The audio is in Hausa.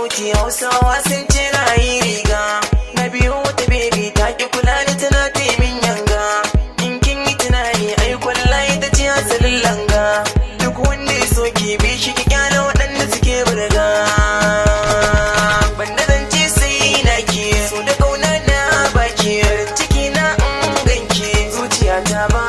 Sauti Hausawa sun ce ra'ayi riga. Na biyo wata baby, ta ki kula ni, tana ta yi min yanga. In kin yi tunani, ai kwallaye ta ce asalin langa. Duk wanda ya so ki bi shi, ki kyale waɗanda suke burga. Banda zance sai na ki so da kauna na baki, farin ciki na in ganki, zuciya ta ba